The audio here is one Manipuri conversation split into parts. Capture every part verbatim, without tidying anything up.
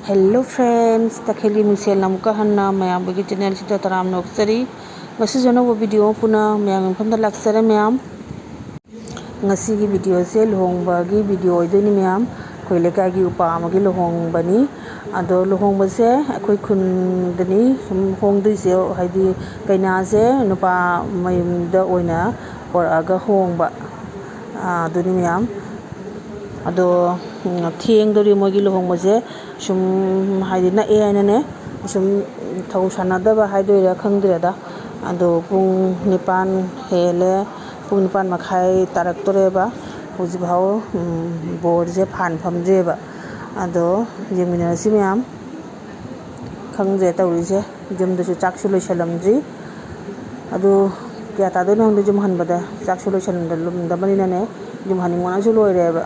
Hello friends, ꯇꯈꯦꯜꯒꯤ ꯃꯤꯡꯁꯦꯜꯅ ꯑꯃꯨꯛꯀ ꯍꯟꯅ ꯃꯌꯥꯝꯒꯤ ꯆꯦꯅꯦꯜꯁꯤꯗ ꯇꯔꯥꯝꯅ ꯑꯣꯛꯆꯔꯤ꯫ ꯉꯁꯤꯁꯨ ꯑꯅꯧꯕ ꯚꯤꯗꯤꯑꯣ ꯑꯃ ꯄꯨꯅ ꯃꯌꯥꯝꯒꯤ ꯃꯐꯝꯗ ꯂꯥꯛꯆꯔꯦ ꯃꯌꯥꯝ꯫ ꯉꯁꯤꯒꯤ ꯚꯤꯗꯤꯑꯣꯁꯦ ꯂꯨꯍꯣꯡꯕꯒꯤ ꯚꯤꯗꯤꯑꯣ ꯑꯣꯏꯗꯣꯏꯅꯤ ꯃꯌꯥꯝ꯫ ꯑꯩꯈꯣꯏ ꯂꯩꯀꯥꯏꯒꯤ ꯎꯄꯥ ꯑꯃꯒꯤ ꯂꯨꯍꯣꯡꯕꯅꯤ꯫ ꯑꯗꯣ ꯂꯨꯍꯣꯡꯕꯁꯦ ꯑꯩꯈꯣꯏ ꯈꯨꯟꯗꯅꯤ ꯁꯨꯝ ꯍꯣꯡꯗꯣꯏꯁꯦ, ꯍꯥꯏꯗꯤ ꯀꯩꯅꯥꯁꯦ ꯅꯨꯄꯥ ꯃꯌꯨꯝꯗ ꯑꯣꯏꯅ ꯄꯣꯔꯛꯑꯒ ꯍꯣꯡꯕ꯫ ꯑꯥ, ꯑꯗꯨꯅꯤ ꯃꯌꯥꯝ꯫ ꯑꯗꯣ, ꯎꯝ, ꯊꯦꯡꯗꯣꯔꯤ ꯃꯣꯏꯒꯤ ꯂꯨꯍꯣꯡꯕꯁꯦ꯫ ꯁꯨꯝ ꯍꯥꯏꯗꯤ ꯅꯛꯑꯦ ꯍꯥꯏꯅꯅꯦ, ꯁꯨꯝ ꯊꯧ ꯁꯥꯟꯅꯗꯕ ꯍꯥꯏꯗꯣꯏꯔꯥ ꯈꯪꯗ꯭ꯔꯦꯗ꯫ ꯑꯗꯣ ꯄꯨꯡ ꯅꯤꯄꯥꯟ ꯍꯦꯜꯂꯦ, ꯄꯨꯡ ꯅꯤꯄꯥꯟ ꯃꯈꯥꯏ ꯇꯥꯔꯛꯇꯣꯔꯦꯕ꯫ ꯍꯧꯖꯤꯛꯐꯥꯎ, ꯎꯝ, ꯕꯣꯔꯁꯦ ꯐꯥꯟ ꯐꯝꯗ꯭ꯔꯤꯕ꯫ ꯑꯗꯣ ꯌꯦꯡꯃꯤꯟꯅꯔꯁꯤ ꯃꯌꯥꯝ꯫ ꯈꯪꯗ꯭ꯔꯦ ꯇꯧꯔꯤꯁꯦ, ꯌꯨꯝꯗꯁꯨ ꯆꯥꯛꯁꯨ ꯂꯣꯏꯁꯜꯂꯝꯗ꯭ꯔꯤ꯫ ꯑꯗꯨ ꯀꯌꯥ ꯇꯥꯗꯣꯏꯅꯣ ꯈꯪꯗꯦ ꯌꯨꯝ ꯍꯟꯕꯗ, ꯆꯥꯛꯁꯨ ꯂꯣꯏꯁꯜꯂꯝꯗꯕꯅꯤꯅꯅꯦ, ꯌꯨꯝ ꯍꯟꯅꯤꯡꯕꯅꯁꯨ ꯂꯣꯏꯔꯦꯕ꯫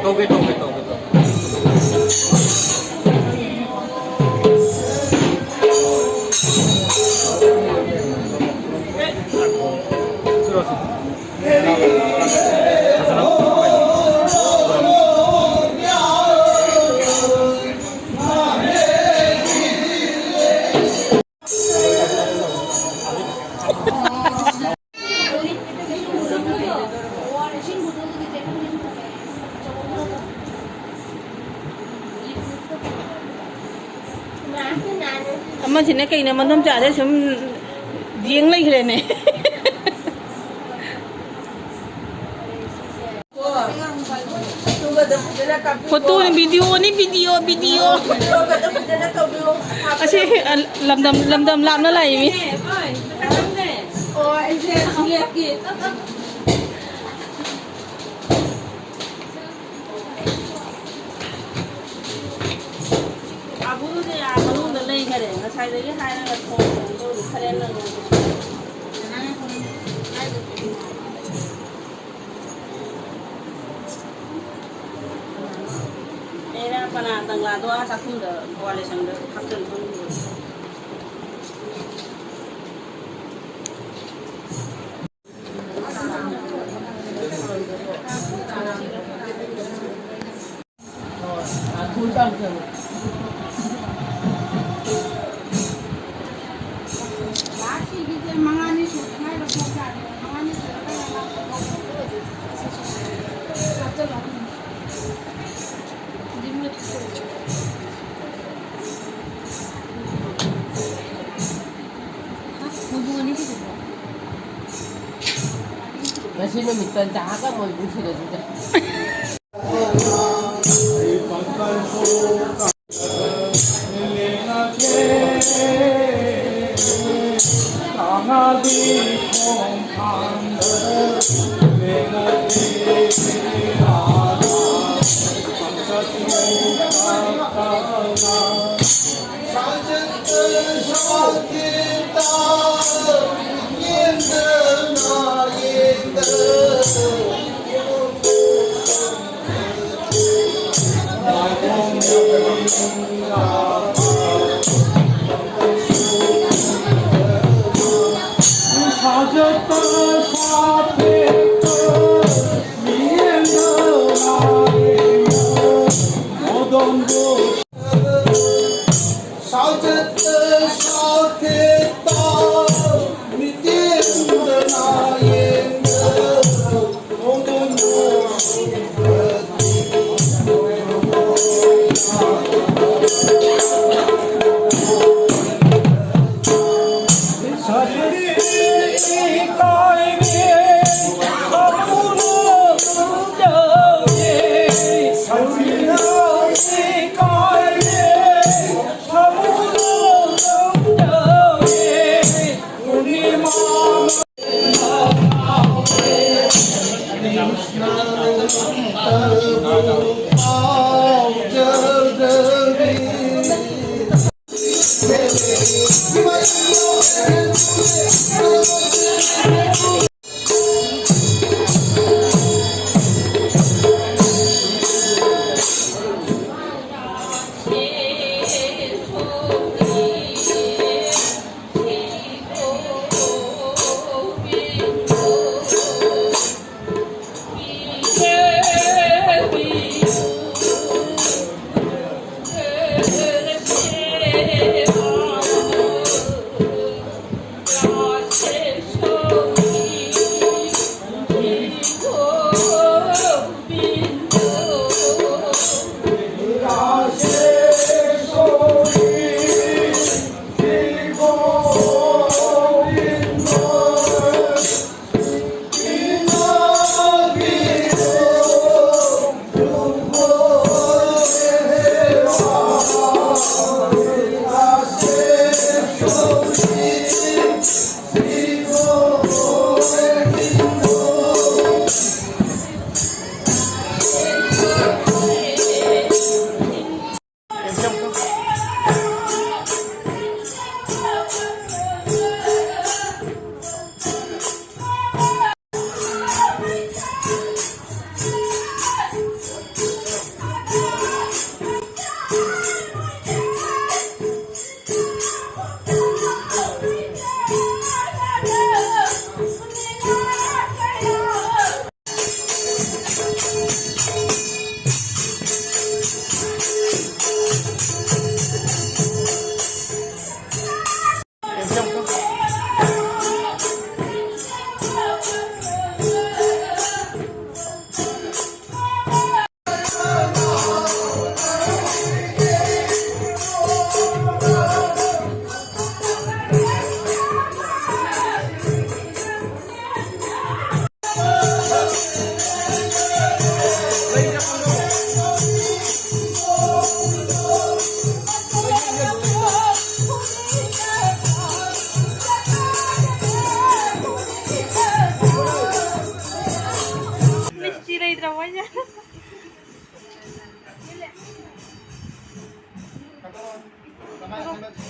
ꯇꯧꯒꯦ, ꯇꯧꯒꯦ, ꯇꯧꯒꯦ, ꯇꯧꯒꯦ꯫ ꯑꯃꯁꯤꯅ ꯀꯩꯅꯣ ꯃꯗꯣꯝꯆꯥꯁꯦ ꯁꯨꯝ ꯌꯦꯡ ꯂꯩꯈ꯭ꯔꯦꯅꯦ꯫ ꯐꯣꯇꯣꯅꯤ, ꯚꯤꯗꯤꯑꯣꯅꯤ, ꯚꯤꯗꯤꯑꯣ, ꯚꯤꯗꯤꯑꯣ꯫ ꯑꯁꯤ, ꯑ, ꯂꯝꯗꯝ, ꯂꯝꯗꯝ ꯂꯥꯞꯅ ꯂꯥꯛꯏ ꯃꯤ꯫ ꯑꯕꯨꯡꯁꯦ ꯑꯥ ꯃꯅꯨꯡꯗ ꯂꯩꯈꯔꯦ꯫ ꯉꯁꯥꯏꯗꯒꯤ ꯍꯥꯏꯔꯒ ꯊꯣꯡ ꯊꯣꯡ ꯇꯧꯔꯤ꯫ ꯈꯔꯦꯟ ꯂꯪꯉꯨꯕ꯫ ꯀꯪꯂꯥꯗꯣ ꯑꯥ ꯆꯥꯛꯈꯨꯝꯗ ꯊꯧꯕꯥꯜ ꯂꯥꯏꯁꯪꯗ ꯍꯥꯞꯆꯤꯟ ꯊꯝꯈꯤꯕꯅꯦ꯫ ꯉꯁꯤ ꯅꯨꯃꯤꯠꯇ ꯆꯥꯒ ꯃꯣꯏꯕꯨ ꯁꯤꯗ ꯑꯗꯨꯗ꯫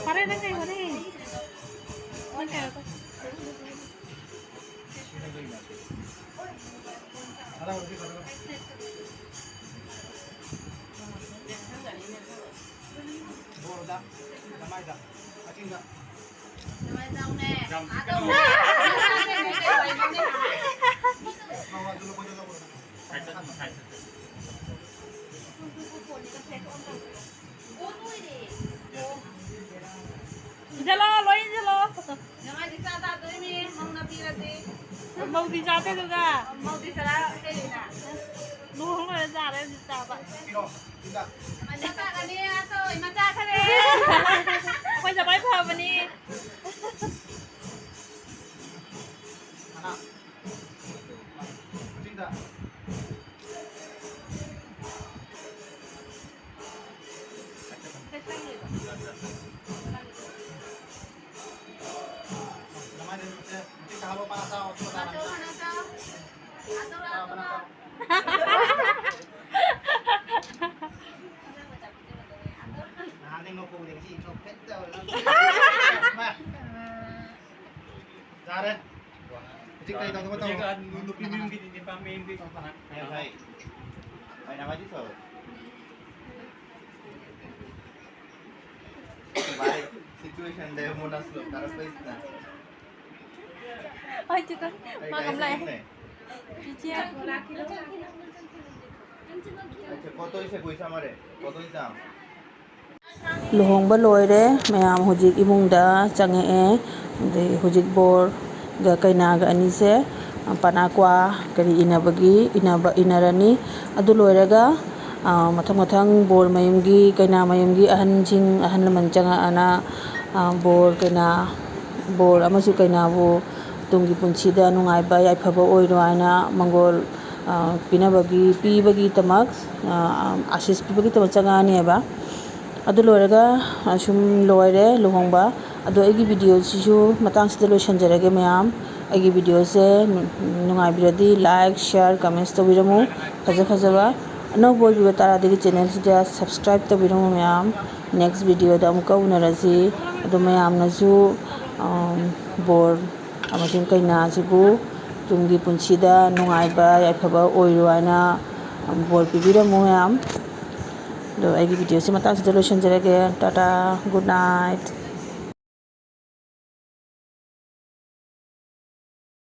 ꯐꯔꯦ, ꯅꯪ ꯀꯩ ꯍꯣꯠꯅꯔꯤ? ꯅꯪ ꯀꯩ ꯍꯣꯠꯅ- ꯕꯣꯔꯗ, ꯅꯃꯥꯏꯗ, ꯃꯆꯤꯟꯗ꯫ ꯅꯃꯥꯏ ꯆꯥꯎꯅꯦ꯫ ꯌꯥꯝ ꯑꯥ, ꯇꯧꯅꯦ꯫ ꯏꯟꯁꯤꯜꯂꯣ, ꯂꯣꯏ ꯏꯟꯁꯤꯜꯂꯣ꯫ ꯅꯃꯥꯏꯗꯤ ꯆꯥ ꯆꯥꯗꯣꯏꯅꯤ, ꯃꯧꯅ ꯄꯤꯔꯗꯤ꯫ ꯃꯧꯗꯤ ꯆꯥꯗꯦ ꯑꯗꯨꯒ꯫ ꯃꯧꯗꯤ ꯆꯔꯥ ꯍꯦꯜꯂꯤꯅ꯫ ꯂꯨꯍꯣꯡ ꯂꯣꯏꯔ ꯆꯥꯔꯦ ꯍꯧꯖꯤꯛ ꯆꯥꯕ꯫ ꯄꯤꯔꯣ, ꯁꯤꯗ꯫ ꯅꯃꯥꯏ ꯆꯥ ꯆꯥꯒꯅꯤ, ꯑꯁ, ꯏꯃꯥ ꯆꯥꯈ꯭ꯔꯦ꯫ ꯑꯩꯈꯣꯏ ꯆꯕꯥꯏ ꯐꯕꯅꯤ꯫ ꯁꯅꯥ꯫ ꯃꯆꯤꯟꯗ꯫ ꯌꯥꯔꯦ꯫ ꯍꯧꯖꯤꯛ ꯀꯔꯤ ꯇꯧꯗꯧꯕ ꯇꯧꯔꯣ꯫ ꯍꯧꯖꯤꯛ ꯅꯨꯄꯤ ꯃꯌꯨꯝꯒꯤ ꯅꯨꯄꯥ ꯃꯌꯨꯝꯒꯤ꯫ ꯍꯣꯏ, ꯍꯣꯏ꯫ ꯍꯣꯏ, ꯅꯃꯥꯏꯗꯤ ꯁꯣ꯫ ꯚꯥꯏ, situation ꯗ ꯃꯣꯅꯥꯁ ꯂꯣ ꯀꯥꯔꯛꯄꯩꯁꯤꯅ꯫ ꯍꯣꯏ, ꯆꯤꯀꯟ꯫ ꯑꯩ ꯃꯥ ꯀꯥꯏ ꯀꯝ ꯂꯥꯛꯑꯦ? ꯆꯠꯂꯤꯅꯦ? ꯆꯤꯆꯦ꯫ ꯑꯩꯁꯦ ꯀꯣꯇꯣꯏꯁꯦ ꯀꯨꯏꯁꯥ ꯃꯥꯔꯦ꯫ ꯀꯣꯇꯣꯏ ꯆꯥꯝ꯫ ꯂꯨꯍꯣꯡꯕ ꯂꯣꯏꯔꯦ, ꯃꯌꯥꯝ ꯍꯧꯖꯤꯛ ꯏꯃꯨꯡꯗ ꯆꯪꯉꯛꯑꯦ꯫ ꯑꯗꯩ ꯍꯧꯖꯤꯛ ꯕꯣꯔꯒ ꯀꯩꯅꯥꯒ ꯑꯅꯤꯁꯦ ꯄꯅꯥ ꯀ꯭ꯋꯥ ꯀꯔꯤ ꯏꯟꯅꯕꯒꯤ ꯏꯟꯅꯕ, ꯏꯟꯅꯔꯅꯤ꯫ ꯑꯗꯨ ꯂꯣꯏꯔꯒ, ꯑ, ꯃꯊꯪ ꯃꯊꯪ ꯕꯣꯔ ꯃꯌꯨꯝꯒꯤ, ꯀꯩꯅꯥ ꯃꯌꯨꯝꯒꯤ ꯑꯍꯟꯁꯤꯡ, ꯑꯍꯜ ꯂꯃꯟ ꯆꯪꯉꯛꯑꯅ, ꯑ, ꯕꯣꯔ ꯀꯩꯅꯥ, ꯕꯣꯔ ꯑꯃꯁꯨꯡ ꯀꯩꯅꯥꯕꯨ ꯇꯨꯡꯒꯤ ꯄꯨꯟꯁꯤꯗ ꯅꯨꯡꯉꯥꯏꯕ ꯌꯥꯏꯐꯕ ꯑꯣꯏꯔꯣ ꯍꯥꯏꯅ ꯃꯪꯒꯣꯜ, ꯑ, ꯄꯤꯅꯕꯒꯤ, ꯄꯤꯕꯒꯤꯗꯃꯛ, ꯑ, ꯑꯥꯁꯤꯁ ꯄꯤꯕꯒꯤꯗꯃꯛ ꯆꯪꯉꯛꯑꯅꯦꯕ꯫ ꯑꯗꯨ ꯂꯣꯏꯔꯒ, ꯑ, ꯁꯨꯝ ꯂꯣꯏꯔꯦ ꯂꯨꯍꯣꯡꯕ꯫ ꯑꯗꯣ ꯑꯩꯒꯤ ꯚꯤꯗꯤꯑꯣꯁꯤꯁꯨ ꯃꯇꯥꯡꯁꯤꯗ ꯂꯣꯏꯁꯤꯟꯖꯔꯒꯦ ꯃꯌꯥꯝ꯫ ꯑꯩꯒꯤ videoꯁꯦ ꯅꯨꯡꯉꯥꯏꯕꯤꯔꯗꯤ like, share, comments ꯇꯧꯕꯤꯔꯝꯃꯨ꯫ ꯐꯖ ꯐꯖꯕ ꯑꯅꯧꯕ ꯑꯣꯏꯕꯤꯕ ꯇꯥꯔꯗꯤ channelꯁꯤꯗ subscribe ꯇꯧꯕꯤꯔꯝꯃꯨ ꯃꯌꯥꯝ꯫ Next videoꯗ ꯑꯃꯨꯛꯀ ꯎꯅꯔꯁꯤ꯫ ꯑꯗꯣ ꯃꯌꯥꯝꯅꯁꯨ ꯕꯣꯔ ꯑꯃꯁꯨꯡ ꯀꯩꯅꯥꯁꯤꯕꯨ ꯇꯨꯡꯒꯤ ꯄꯨꯟꯁꯤꯗ ꯅꯨꯡꯉꯥꯏꯕ ꯌꯥꯏꯐꯕ ꯑꯣꯏꯔꯣ ꯍꯥꯏꯅ ꯕꯣꯔ ꯄꯤꯕꯤꯔꯝꯃꯨ ꯃꯌꯥꯝ꯫ ꯑꯗꯣ ꯑꯩꯒꯤ videoꯁꯦ ꯃꯇꯥꯡꯁꯤꯗ ꯂꯣꯏꯁꯤꯟꯖꯔꯒꯦ꯫ Tata, good night꯫